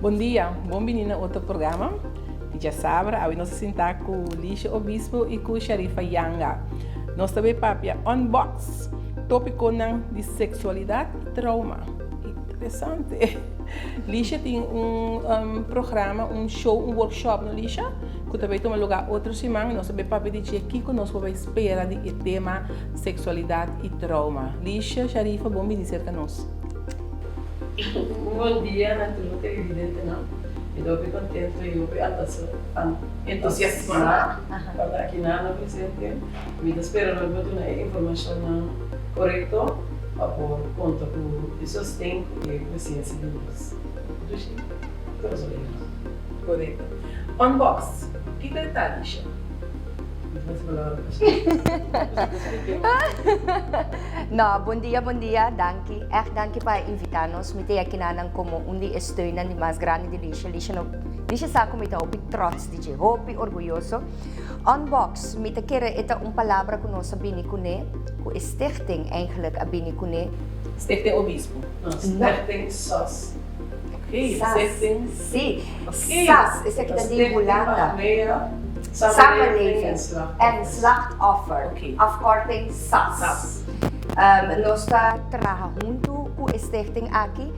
Bon dia, bon bini na otro programa di Djasabra. Awe nos a sinta ku Lisha Obispo i ku Sharifa Yanga. Nos ta bay papia unbox topikonan di seksualidat i trauma. Interesante. Lisha tin un programa, un show, un workshop, no Lisha? Ku ta bay tuma lugar otro siman. Nos ta bay papia di dje kiko nos por bay spera di e tema seksualidat i trauma. Lisha, Sharifa, bon bini serka nos. Bon dia na tur televidentenan. Mi ta hopi contento y hopi entusiasma pa ta aki na nan presente. Mi ta spera nos por duna e informacionnan corecto pa por conta cu e sosten cu e presencia di nos dushi Corazoleros. Corecto. Unbox, kico e ta, Lisha? No, bon dia, bon dia. Danki. Echt danki pa invita nos. Mi ta aki nanan como un di e steunnan di mas grandi di Lisha. Lisha no, Lisha sa cu mi ta hopi trots di dje, hopi orguyoso. Unbox, mi ta kere e ta un palabra cu nos a bini cune, cu e stichting eigenlijk a bini cune. Stichting Obispo? No, Stichting sos. Ok, Sas. Stichting. Si, Ok. Sas, esaki ta di Hulanda. Samenleving Samenleving en Slachtoffer, Ok. afkorting Sas. Sas. Nos ta traha huntu ku e stichting aki.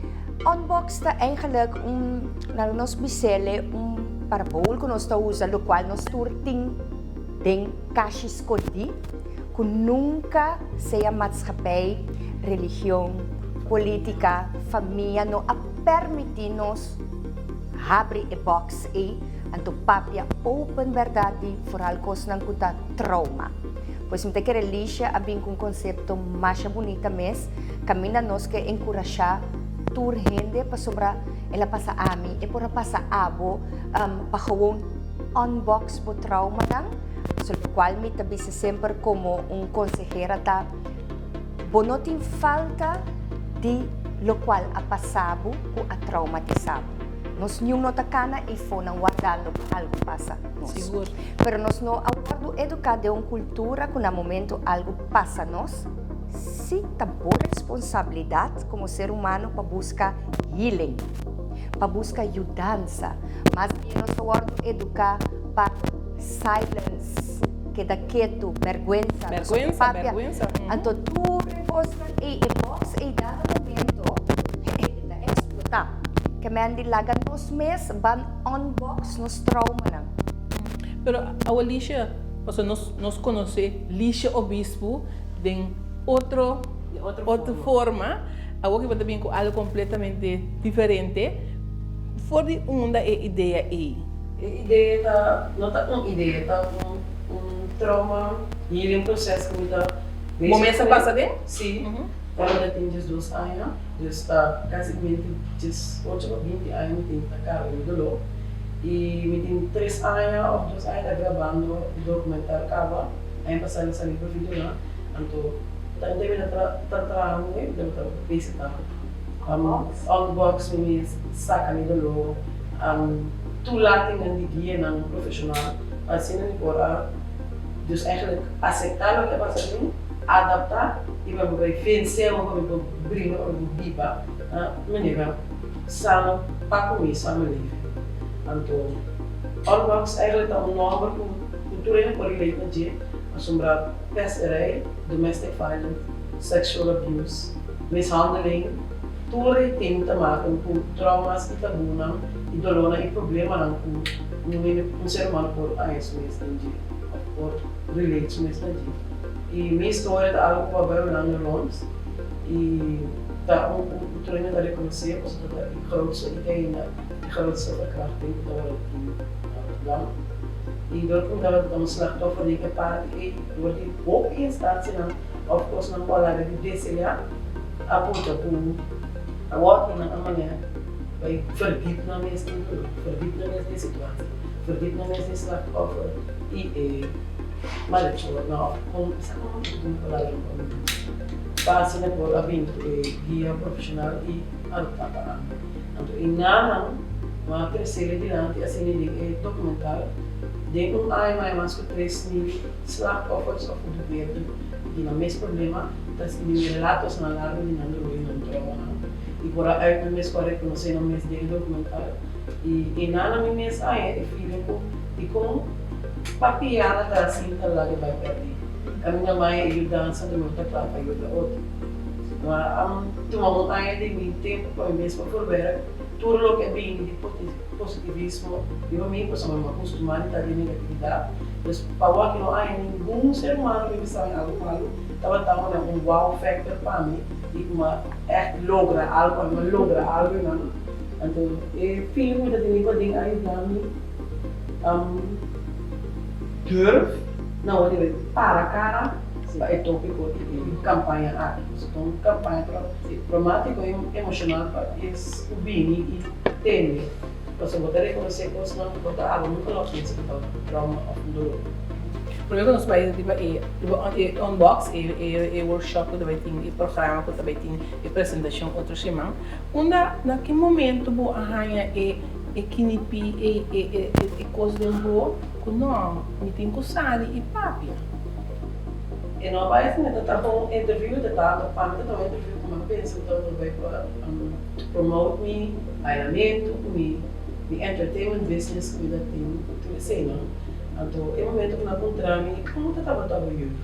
Unbox ta eigenlijk un, laga nos bis'ele, un parabool ku nos ta usa, lokual nos tur tin den kashi skondí, ku nunka sea maatschappij, religion, politica, famia no a permití nos habri e box ei, anto papia open berdad di foral kosnan ku ta trauma. Pues mi ta kere Lisha a bin ku un konsepto masha bunita mes, kaminda nos ke enkurashá tur hende pasobra el a pasa ami, e por a pasa abo, pa gewoon unbox bo traumanan, so lokual mi ta bisa semper komo un konsehera ta bo no tin falta di lokual a pasa bo ku a traumatisá bo. Nos niun no ta kana eifonan wardando pa algu pasa nos. Sigur. Pero nos no a wòrdu eduká den un kultura ku na momentu algu pasa nos, si ta bo responsabilidat komo ser humano pa buska healing, pa buska yudansa. Mas bien nos ta wòrdu eduká pa silence, keda ketu, bèrgwensa, nos no ta Bèrgwensa, papia. bèrgwensa. Anto tur e kosnan ei, e bòks ei dado momento e ta eksplotá. Ke men di laga nos mes ban unbox nos traumanan. Pero awo Lisha, pasobra nos nos konosé Lisha Obispo den otro otro forma, awo ke bo ta bin ku algo kompletamente diferente, for di unda e idea ei? E idea ta, no ta un idea, ta un un trauma healing proces ku mi ta bezig Bo mes a kuné. pasa den? Sí, ora mi ta tin 12 aña. Dus ta kasikamente 18 pa 20 aña mi tin ta karga mi doló. I mi tin tres aña òf dos aña ta grabando e dokumental kaba. Aña pasá mi sali pa videonan. Anto ta mi ta ta traha mi tabata bezig ta unbox mi mes, saka mi doló, toelatingnan di guianan profeshonal pa asina mi por a dus eigenlijk aseptá loke a pasa mi, adaptá i pa mi por vense pa mi por Bringa ora bo biba na manera sano pa ku mi samenleving. Anto Unbox eigenlijk ta un nòmber ku ku tur hende por relate na dje pasobra pesterij, domestic violence, sexual abuse, mishandeling, tur e tin ta maken ku traumas i tabunan i dolónan i problemanan ku un hende un ser humano por haña su mes den dje òf por relate su mes na dje. I mi historia ta algu ku a bai Hulanda rond. I ta un ku tur hende ta rekonosé pasobra ta e grootste i te ainda e grootste verkrachting ku tabata tin na Rotterdam. I dor ku mi tabata ta un slachtoffer den e parti ei dor di hopi instansianan òf kosnan ku a laga di deseá a punta ku awor nan a manera bai verdiep nan mes den doló, verdiep nan mes den situatie, verdiep nan mes den slachtoffer i e malechornan òf kon sa kon mi ta palabra pa mi pa asina por a bin ku e guia profeshonal i adoptá pa ami. Anto e nanan no a kresé dilanti asina den e dokumental den un aña maya mas ku 3000 slachtoffers òf gedupeerden ku tin nan mes problema ta skibi mi relatosnan largu di nan doló i nan traumanan i por a uit nan mes ku a rekonosé nan mes den e dokumental. I einan mi mes a haña e feeling ku dikon papiana ta asin ta laga bai pèrdí. Kaminda maya e yudansa di mi ta kla pa yuda otro. Ma a tuma un aña di mi tempu pa mi mes pa forberg tur loke a bini di positivismo riba mi pasobra mi a kustumá di ta den negatividat. Dus pa wak no haña ningun ser humano mi bisa mi algu malu tabata un wow factor pa mi i kuma ègt logra algu, ami a logra algu einan. Anto e feeling ku mi ta tene paden a yuda mi durf na ora di para kara pa e topiko di e kampaña aki. Pasobra ta un kampaña traumatiko i emoshonal pa es ku bini i tende. Pasobra bo ta rekonosé kosnan ku bo ta abo nunka lo a pensa ku ta trauma òf un doló. Promé ku nos bai riba e unbox, e workshop ku ta bai tin, e programa ku ta bai tin, e presentashon otro siman. Unda, na ki momento bo a haña e e kinipí ei, e e e kos den bo ku no, mi tin ku sali i papia? E no a bai asina, ta ta un interview, ta ta pa mi ta ta un interview ku mi a pensa ku ta bai pa promote mi bailamentu ku mi mi entertainment business ku mi ta tin tur eseinan. Anto e momento ku nan a puntra mi, komo ta tabata bo jeugd?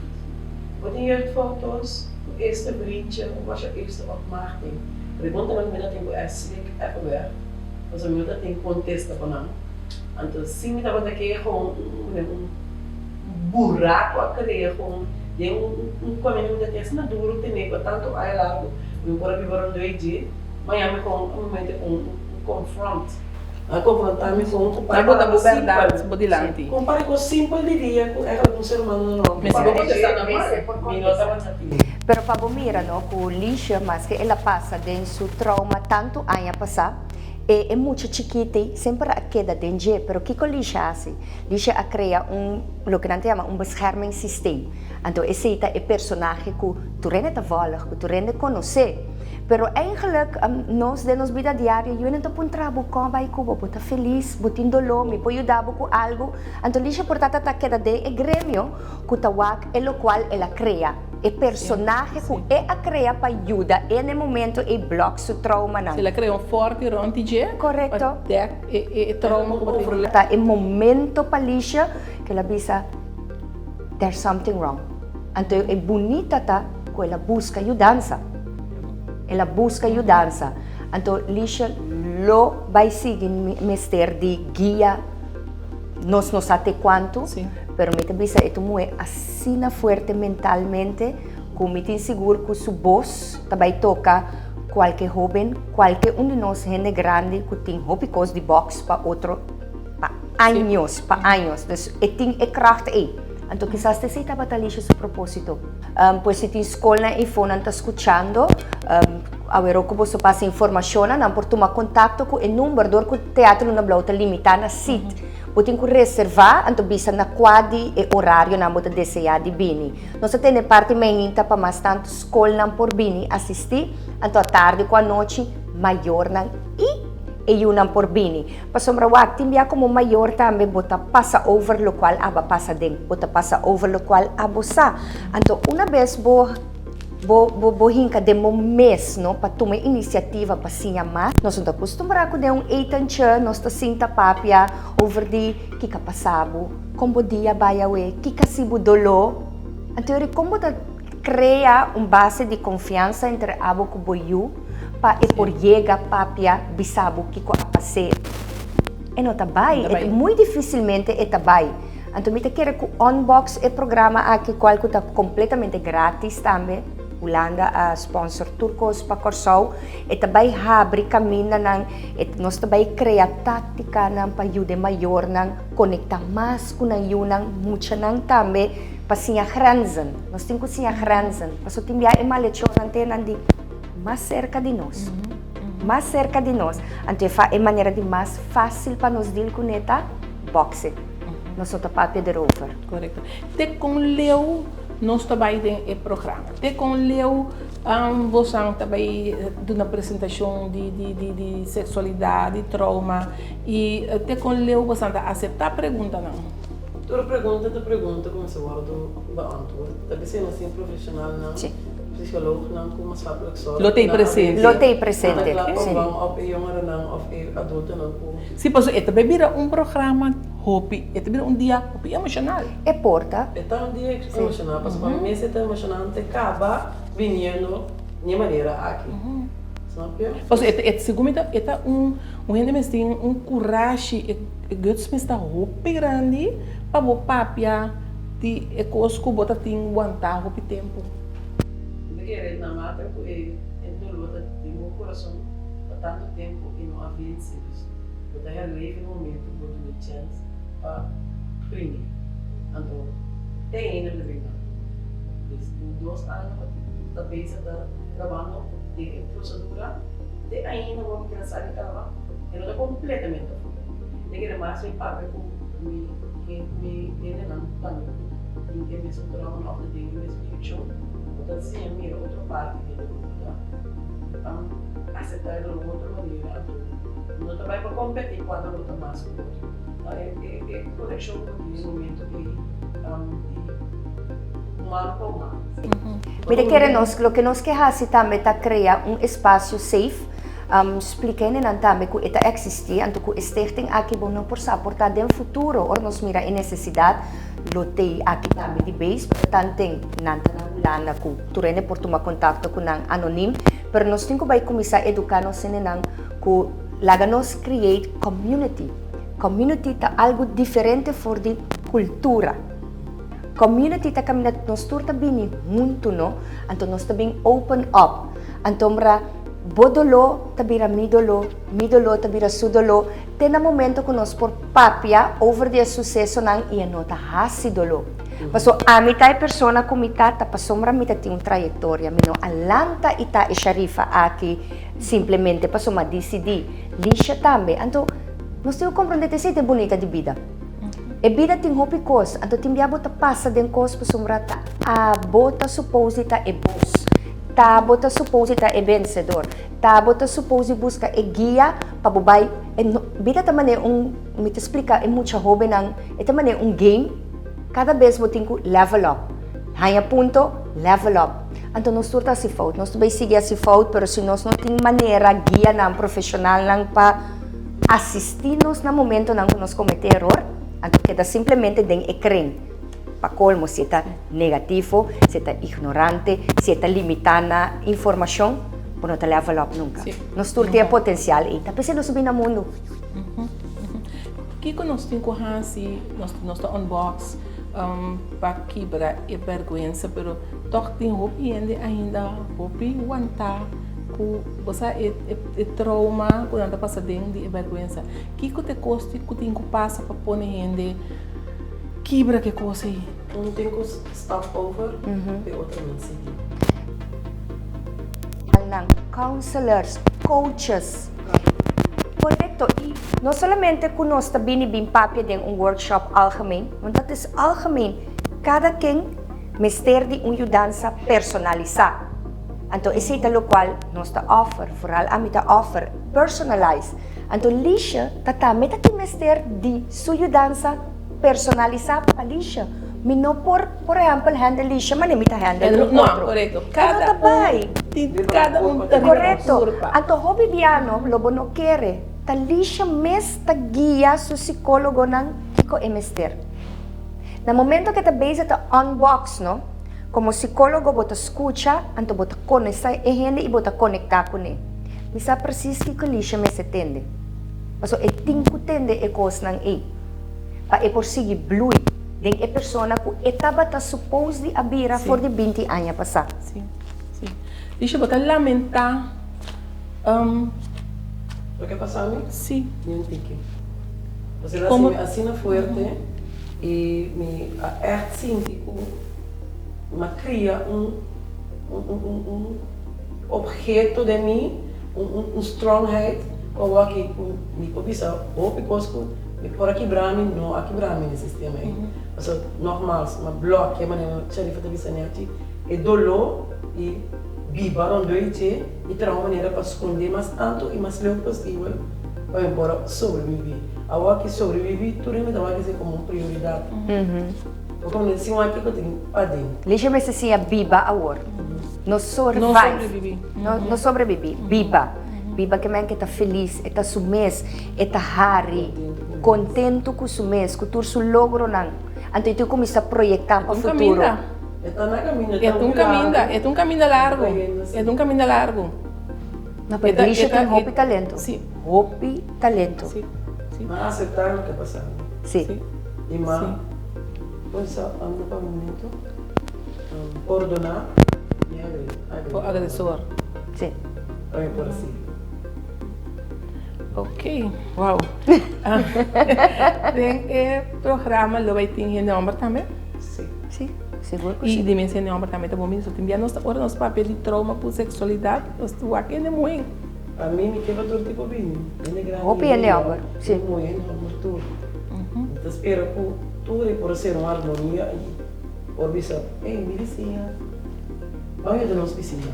Bo tin jeugdfoto's? Bo eerste vriendje? Hoe was jouw eerste opmaagding? Preguntanan ku mi ta tin ku e slik even weg, pasobra mi no ta tin kontesta pa nan. Anto si mi tabata ke gewoon un buraku a krea gewoon den un kaminda mi ta tin asina duru tene pa tantu aña largu mi por a biba rondó e dje, maña mi gewoon un momento un confront. A konfrontá mi kon ku Nan bo ta bo bèrdat bo dilanti. Kon para kos simpel di dia ku ègel un ser humano no Mester bo kontestá normal. Mi no tabata tin. Pero pa bo mira no ku Lisha maske el a pasa den su trauma tantu aña pasá, e e mucha chikiti semper a keda den dje. Pero kiko Lisha a hasi? Lisha a krea un loke nan ta yama un beschermingssysteem. Anto esei ta e personahe ku tur hende ta vòlg, ku tur hende konosé. Pero eigenlijk nos den nos bida diario yu nan ta puntra bo kon bai ku bo, bo ta felis, bo tin doló, mi por yuda bo ku algu. Anto Lisha por tata ta keda den e gremio ku ta wak e lokual el a krea, e personahe ku e a krea pa yuda e na e momento ei blòk su troumanan. Si el a krea un fòrti rònt di dje pa dèk e trauma ku bo tin. Ta e momento pa Lisha ku el a bisa there's something wrong. Anto e bunita ta ku el a buska yudansa. El a buska yudansa. Anto Lisha lo bai sigui mester di guia nos no sa te kuantu, pero mi ta bisa e ta un muhé asina fuerte mentalmente ku mi tin sigur ku su bos ta bai toka kualke hóben, kualke un di nos hende grandi ku tin hopi kos di bòks pa otro pa años, pa años. Dus e tin e kracht ei. Anto kisas ta esei tabata Lisha su propósito. Pues si tin skolnan eifó nan ta skuchando, awero ku boso pasa informashonnan, nan por tuma kontakto ku e number. Dor ku Teatro Luna Blou ta limitá na sit, bo tin ku reservá, anto bisa na kua di e orarionan bo ta deseá di bini. Nos ta tene parti mainta pa mas tantu skolnan por bini asistí, anto atardi ku anochi mayornan i e yunan por bini. Pasobra wak, tin bia komo mayor tambe bo ta pasa over lokual abo a pasa den, bo ta pasa over lokual abo sa. Anto una bes bo bo bo bo hinka den bo mes no pa tuma e inisiativa pa siña mas. Nos no ta kustumbrá ku den un etentje nos ta sinta papia over di kiko a pasa bo, kon bo dia bai awe, kiko a si bo doló. Anto yori kon bo ta krea un base di konfiansa entre abo ku bo yu pa e por yega papia bisa bo kiko a pas'é. E no ta bai, e muy difisilmente e ta bai. Anto mi ta kere ku Unbox e programa aki kual ku ta kompletamente gratis tambe, Hulanda a sponsor tur kos pa Kòrsou, e ta bai habri kamindanan, e nos ta bai krea táktikanan pa yuda e mayornan konektá mas ku nan yunan, muchanan tambe. Pa siña grenzen. Nos tin ku siña grenzen. Pasobra tin bia e malechornan te nan di mas serka di nos. Mas serka di nos. Anto e fa e manera di mas fásil pa nos deal kuné ta bòkse. Nos no ta papia derover. Korekto. Te kon leu nos ta bai den e programa? Te kon leu bosan ta bai duna presentashon di di di di seksualidat, di trauma i te kon leu bosan ta aseptá preguntanan? Tur pregunta ta pregunta ku mester wòrdu beantwoord. Ta bisei nos tin profeshonalnan. Sí. Psycholoognan ku maatschappelijk zorg. Lo t'ei presente. Lo t'ei presente, Ta kla pa si. vang op e jongerennan of e adultonan ku. Si, pasobra e ta bai bira un programa hopi, e ta bira un dia hopi emoshonal. E por ta. E ta un dia emoshonal, pasobra pa mi mes e ta emoshonante kaba biniendo n'e manera aki. Snap je? Pasobra e ta, e segun mi ta, e ta un, un hende mester tin un kurashi, e e guts mester ta hopi grandi pa bo papia di e kos ku bo ta tin wantá hopi tempu. Mi ta kere naarmate ku e e dolor ta den bo kurason pa tantu tempu i no a vense, dus bo ta herleef e momento ku bo duna e chèns pa primi. Anto te ainda mi ta bin nan. Dus tin dos aña ku ta bezig ta trabando den e prosedura, te ainda bo mi keda sali kaba e no ta kompletamente afó. Mi ta kere mas mi papia ku mi mi hendenan tambe ku tin e mesun trauma òf ta den e mesun direkshon. Bo ta siña mira otro parti di e dolor, bo ta aseptá e dolor otro manera, anto no ta bai pa kompetí kua dolor ta mas ku otro. E konekshon ku bo tin e momento ei di humano pa humano. Mi ta kere nos, loke nos ke hasi tambe ta krea un espasio safe, splika hendenan tambe ku e ta eksistí, anto ku e stichting aki bo no por sa por ta den futuro ora nos mira e nesesidat lo tei aki tambe di base, pero tanten nan ta na Hulanda ku tur hende por tuma kontakto ku nan anonim, pero nos tin ku bai kuminsá eduká nos hendenan ku laga nos create community. Community ta algu diferente for di kultura. Community ta kaminda nos tur ta bini huntu no, anto nos ta bin open up. Antombra bo doló ta bira mi doló, mi doló ta bira su doló, te na momento ku nos por papia over di e susesonan i e no ta hasi doló. Paso ami ta e persona ku mi ta, ta pasobra mi ta tin un trayektoria. Mi no a lanta i ta e Sharifa aki simplemente pasobra mi a disidí. Lisha tambe. Anto nos tin ku komprondé ta esei ta e bunita di bida. E bida tin hopi kos, anto tin bia bo ta pasa den kos pasobra ta abo ta supos di ta e bos, ta bo ta supos di ta e bensedor, ta bo ta supos di buska e guia pa bo bai. E no, bida ta manera un, mi ta splika e mucha hobennan, e ta manera un game, kada bes bo tin ku level up, haña punto, level up. Anto nos tur ta hasi fout, nos ta bai sigui hasi fout, pero si nos no tin manera, guianan, profeshonalnan pa. Asistí nos na momentonan ku nos kometé eror, anto keda simplemente den e kren. Pa kolmo, si e ta negativo, si e ta ignorante, si e ta limitá na informashon, bo no ta level up nunka. Nos tur tin e potensial ei, ta p'esei nos a bini na mundu. Kiko nos tin ku hasi? Nos ta unbox pa kibra e bèrgwensa, pero tòg tin hopi hende ainda hopi wantá ku bo sa e e trauma ku nan ta pasa den di e bèrgwensa. Kiko ta e kos ku tin ku pasa pa pone hende kibra ku e kos ei? Un tin ku stap over pa e otronan sigui. Nan counselors, coaches. Korekto, i no solamente ku nos ta bini bin papia den un workshop algemeen, want dat is algemeen, kada ken mester di un yudansa personalisá. Anto esei ta lokual nos ta offer, vooral ami ta offer, personalized. Anto Lisha ta tambe ta tin mester di su yudansa personalisá pa Lisha. Mi no por, por ehèmpel, handle Lisha manera mi ta handle un No, otro. korekto. E no Kada ta bai. un tin, kada un ta riba un Korekto. kurpa. Anto hopi biano lo bo no kere, ta Lisha mes ta guia su sikólogonan kiko e mester. Na momento ku e ta bezig ta unbox, no, Komo sikólogo bo ta skucha, anto bo ta konosé e hende i bo ta konektá kuné. Mi sa presis kiko Lisha mester tende. Pasobra e tin ku tende e kosnan ei pa e por sigui blui den e persona ku e tabata supos di a bira for di binti aña pasá. Sí, sí. Lisha, bo ta lamentá. Loke a pasa mi? Sí. Ni un tiki. Pasobra el a hasi mi asina fuerte i mi a ègt sinti ku mi a kria un un obheto den mi, un strongheid ku awor aki ku mi por bisa hopi kos ku mi por a kibra mi, no a kibra mi den sistema ei. Pasobra nogmaals mi a blòkia manera Sharifa ta bisa nèchi e doló i biba rondó i dje i traha un manera pa skondé mas tantu i mas leu posibel pa mi por a sobreviví. Awor aki sobreviví tur hende ta wak esei komo un prioridat. Bo komo si wak kiko tin paden. Lisha mester siña biba awor. No No survive. sobreviví. No, no sobreviví. Biba. Biba ke men ke ta felis, e ta su mes, e ta hari, kontentu ku su mes, ku tur su logronan. Anto e tin kuminsá proyektá pa Un futuro. kaminda. E ta na kaminda, E ta un kaminda, e ta un kaminda largu. E ta un kaminda largu. No, pero E ta- Grisha e ta- tin hopi e- talento. Sí. Hopi talento. Sí, sí. M'a aseptá loke a pasá. Sí. Sí. I m'a Sí. pensa anda pa momento, pordoná mi O agresor. Sí. Pa mi por sigui. Ok, wow. Den e programa lo bay tin hende homber tambe? Sí. Sí, sigur ku I sí. di mes hende homber tambe ta bon bini. So tin bia nos ta ora nos papia di trauma ku seksualidat, nos ta wak hende muhé. Pa mi, mi ke pa tur tipo bini. Hende grandi, Hopi hende homber, sí. Hende muhé, hende homber tur. Mi ta spera ku tur e por ser un harmonia i por bisa, ey, mi bisiña, ban yuda nos bisiña.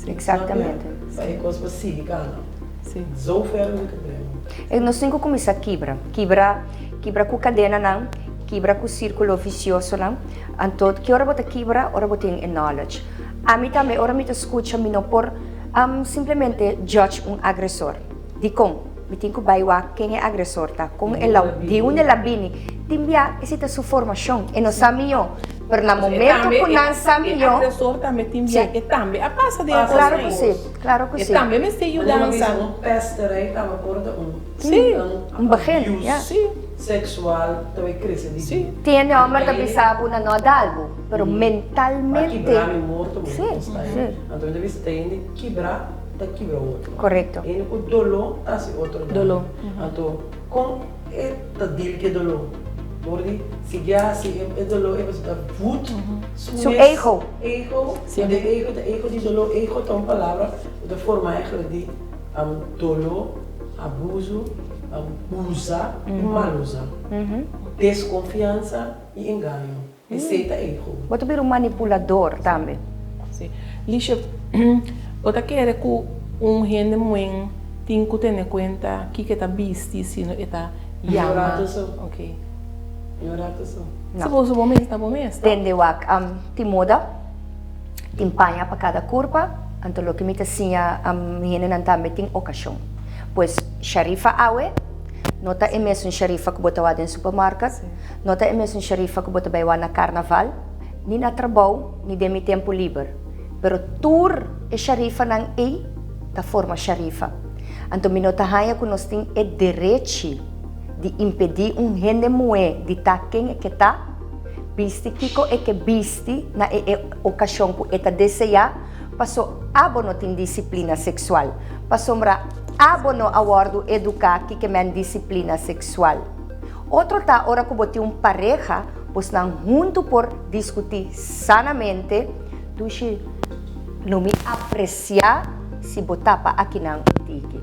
Exactamente. Pa e kos por sigui kana. Sí. Zo ver mi ta brema. E nos tin ku kuminsá kibra. Kibra, kibra ku kadenanan, kibra ku sírkulo visiosonan. Anto, ki ora bo ta kibra? Ora bo tin e knowledge. Ami tambe ora mi ta skucha mi no por simplemente judge un agresor. Dikon? Mi tin ku bai wak ken e agresor ta, kon el a, di unda el a bini. Tin bia esei ta su formashon, e no sa mihó. Pero na momento ku nan sa E mihó. agresor tambe tin bia, e tambe a pasa den e kos Klaro ei. ku si, klaro ku E si. tambe mester yudansa. Un pesterij tambe por ta un Sí. Un begin, ya. Sí. Seksual ta bai krese di. Sí. Tin hende hòmber ta bisa bo nan no a dal bo, pero mentalmente. Pa kibra mi morto bo Sí, sí. Anto mi ta bisa ta hende kibra ta kibra otro. Korekto. Hende ku doló ta hasi otro daño. Doló. Anto kon e ta deal ku e doló? Dor di sigui a hasi e doló e pasobra ta voed su mes. Su ego. Ego. Anto e ego ta ego di doló. Ego ta un palabra ku ta forma eigenlijk di doló, abuso, usa i mal usa. Deskonfiansa i engaño. Esei ta ego. Bo ta bira un manipulador tambe. Sí. Lisha, bo ta kere ku un hende muhé tin ku tene kuenta kiko e ta bisti sino e ta yama? Un rato so. Ok. Un rato so. No. Si bo usa bo mes ta bo mes, to? Tende wak, tin moda, tin paña pa kada kurpa, anto loke mi ta siña mi hendenan tambe tin okashon. Pues Sharifa awe no ta e mesun Sharifa ku bo ta wak den supermarket, no ta e mesun Sharifa ku bo ta bai wak na karnaval, ni na trabou, ni den mi tempu liber. Pero tur e Sharifanan ei ta forma Sharifa. Anto mi no ta haña ku nos tin e derechi di impedí un hende muhé di ta ken e ke ta, bisti kiko e ke bisti na e e okashon ku e ta deseá, paso abo no tin disiplina seksual, pasobra abo no a wòrdu eduká kiko men disiplina seksual. Otro ta ora ku bo tin un pareha, bosnan huntu por diskutí sanamente, Dushi, lo mi apresiá si bo tapa akinan un tiki.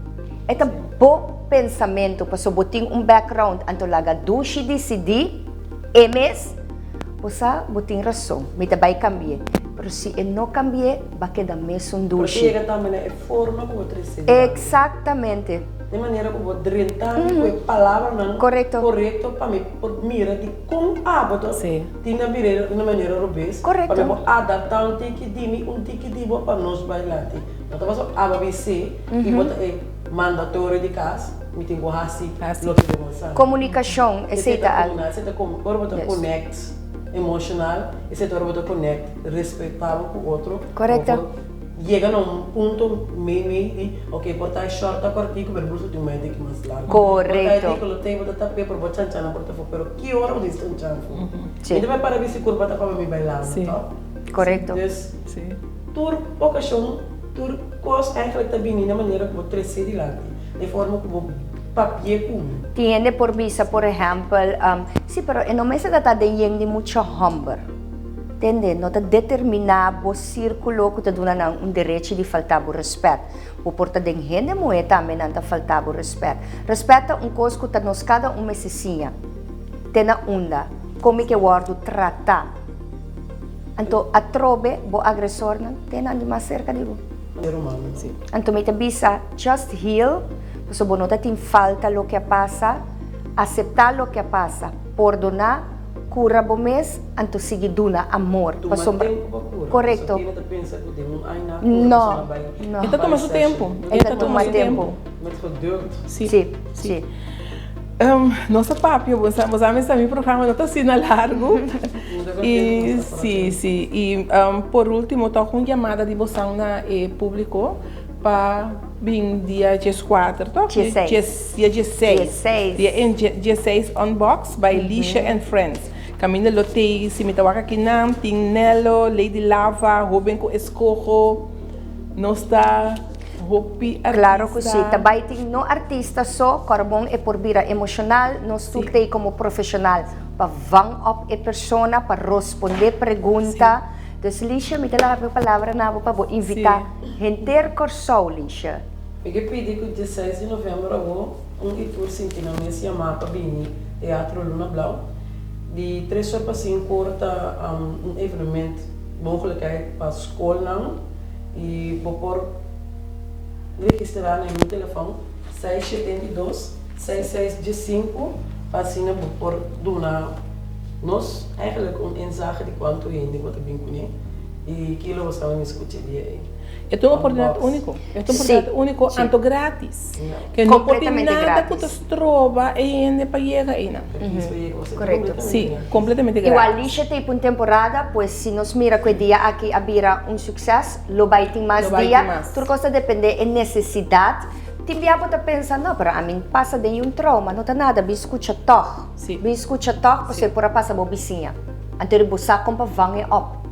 E ta bo pensamentu, paso bo tin un background, anto laga Dushi disidí e mes. Bo sa, bo tin rason, mi ta bai kambi'é. Pero si e no kambi'é, ba keda mesun Porque dushi. yega tambe na e forma ku bo trese dilanti. Exactamente. E manera ku bo drenta mi ku e palabranan Korekto. korekto pa mi por mira di kon abo ta Sí. tin na bira di una manera robes. Korekto. Pa mi por adapta un tiki di mi, un tiki di bo pa nos bai dilanti. No ta pasobra abo a bis'é i bo ta e mandatorio di kas. Mi tin ku hasi loke bo sa. Komunikashon, esei ta algu. Esei ta komu, ora bo ta connect emoshonal, esei ta ora bo ta connect respetabo ku otro. Korekto. Bo por yega na un punto mei mei di, ok, por ta e short ta kòrtiku, pero bo tin un medio ki mas largu. Korekto. Por ta e di ku lo tei bo ta tap'é, pero bo chanchan no por ta afó, pero ki ora bo tin chanchan afó? Si. Mi ta bai para bisti kurpa ta pa mi bailando, tòg? Korekto. Dus, tur okashon, tur kos eigenlijk ta bini na manera ku bo trese dilanti. E forma ku bo papia ku mi. Tin hende por bisa, por ehèmpel, Sí, pero e no mester ta ta den yen di mucha hòmber. Tende, no ta determiná bo sírkulo ku ta duna nan un derechi di faltá bo rèspèt. Bo por ta den hende muhé tambe nan ta faltá bo rèspèt. Rèspèt ta un kos ku ta nos kada un mester siña. Te na unda, kon mi ke wòrdu tratá. Anto atrobe bo agresornan te nan di mas serka di bo. Anto mi ta bisa just heal pasobra bo no ta tin falta loke a pasa, asepta loke a pasa, pordona, kura bo mes, anto sigui duna amor. Tuma tempu pa kura. kura. Korekto. Pasobra kende ta pensa ku den un aña kura No, persona bai no. E ta tuma su tempu. E ta tuma tempu. Met geduld. Si. Si, si. Nos a papia, bo sa, bo sa mester mi programa no ta asina largu. I si, si. I por ultimo tok un yamada di bosan na e publico pa bin dia dieskuater, tok? Dieseis. Dia dieseis. Dieseis. Dia dieseis Unbox by Lisha and Friends. Kaminda lo tei, si mi ta wak akinan, tin Nello, Lady Lava, Hoben ku Eskoho. Nos ta hopi artista. Claro cu si. Ta bay tin no artista so, Corbon e por bira emocional, nos tur t'ey como profesional pa vang op e persona, pa rosponde pregunta. Dus Lisha, mi ta laga e palabra na bo pa bo invita henter Corsou, Lisha. Mi ke pidi ku dieseis di novèmber awo un i tur sinti nan mes yamá pa bini Teatro Luna Blauw. Di tres or pa sinku or ta un evenement mogelijkheid pa skolnan i bo por registrá na mi telefòn seis 72 seis seis diesinku pa asina bo por duna nos eigenlijk un inzage di kuantu hende bo ta bin kuné i kilo bo sa mi skucha e dia ei. E ta un oportunidat úniko. E ta un oportunidat úniko anto grátis. Ke no por tin nada ku ta stroba e hende pa yega einan. Korekto. Sí, kompletamente grátis. Igual Lisha ta un temporada, pues si nos mira ku e dia aki a bira un sukses, lo bai tin mas dia. Tur kos ta depende e nesesidat. Tin bia bo ta pensa, no, pero ami pasa den un trauma, no ta nada, bin skucha tòg. Bin skucha tòg pasobra e por a pasa bo bisiña. Anto bo sa kon pa vang e òp.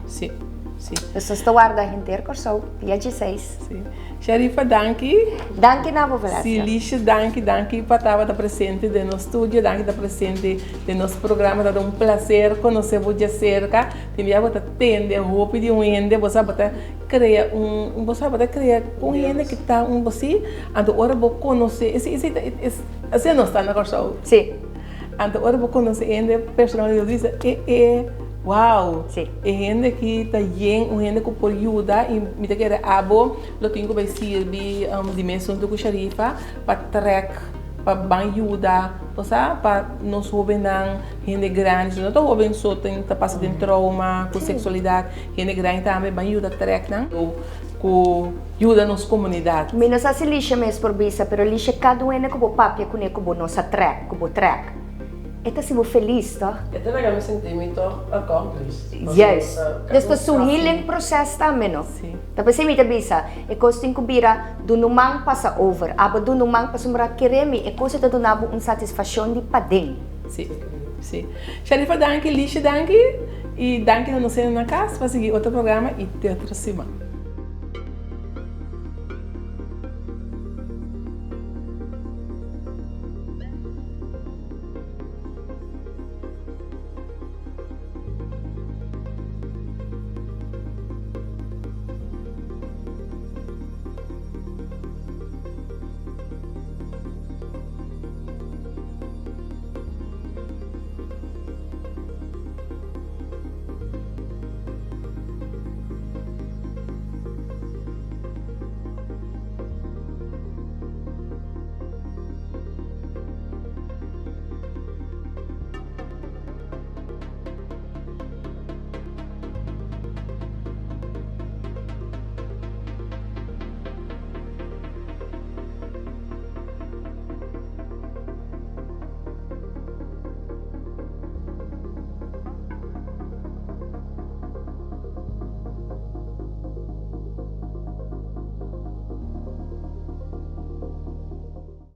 Sí, sí. Dus nos ta warda henter Kòrsou dia dieseis. Sí. Sharifa, danki. Danki na bo, Valeska. Sí, Lisha, danki, danki pa tabata presente den nos studio, danki ta presente den nos programa. Tabata un placer conoce bo djacerca. Tin bia bo ta tende hopi di un hende, bo sa bo ta crea un, bo sa bo ta crea cu un hende ki ta un bo si, anto ora bo conoce, esey esey ta, asina nos ta na Kòrsou. Sí. Anto ora bo conoce hende personalmente bo ta bisa e e wow e hende aki ta yen un hende cu por yuda y mi ta kere abo lo tin cu bay sirbi di mes hunto cu Sharifa pa trek pa ban yuda bo sa pa nos hobennan hende grandi si no ta hoben so tin ta pasa den trauma cu sexualidad hende grandi tambe ban yuda trek nan cu yuda nos comunidad. Mi no sa si Lisha mes por bisa pero Lisha cada un hende cu bo papia cune cu bo no sa trek. Ku bo trèk. E ta hasi bo felis, tòg? E ta laga mi sinti mi tòg accomplished. Juist. Dus ta su healing proces tambe, no? Sí. Ta p'esei mi ta bisa, e kos tin ku bira duna un man pasa over. Abo duna un man pasobra kere mi, e kos ei ta duna bo un satisfashon di paden. Sí, sí. Sharifa danki, Lisha danki, i danki na nos hende na kas pa sigui otro programa i te otro siman.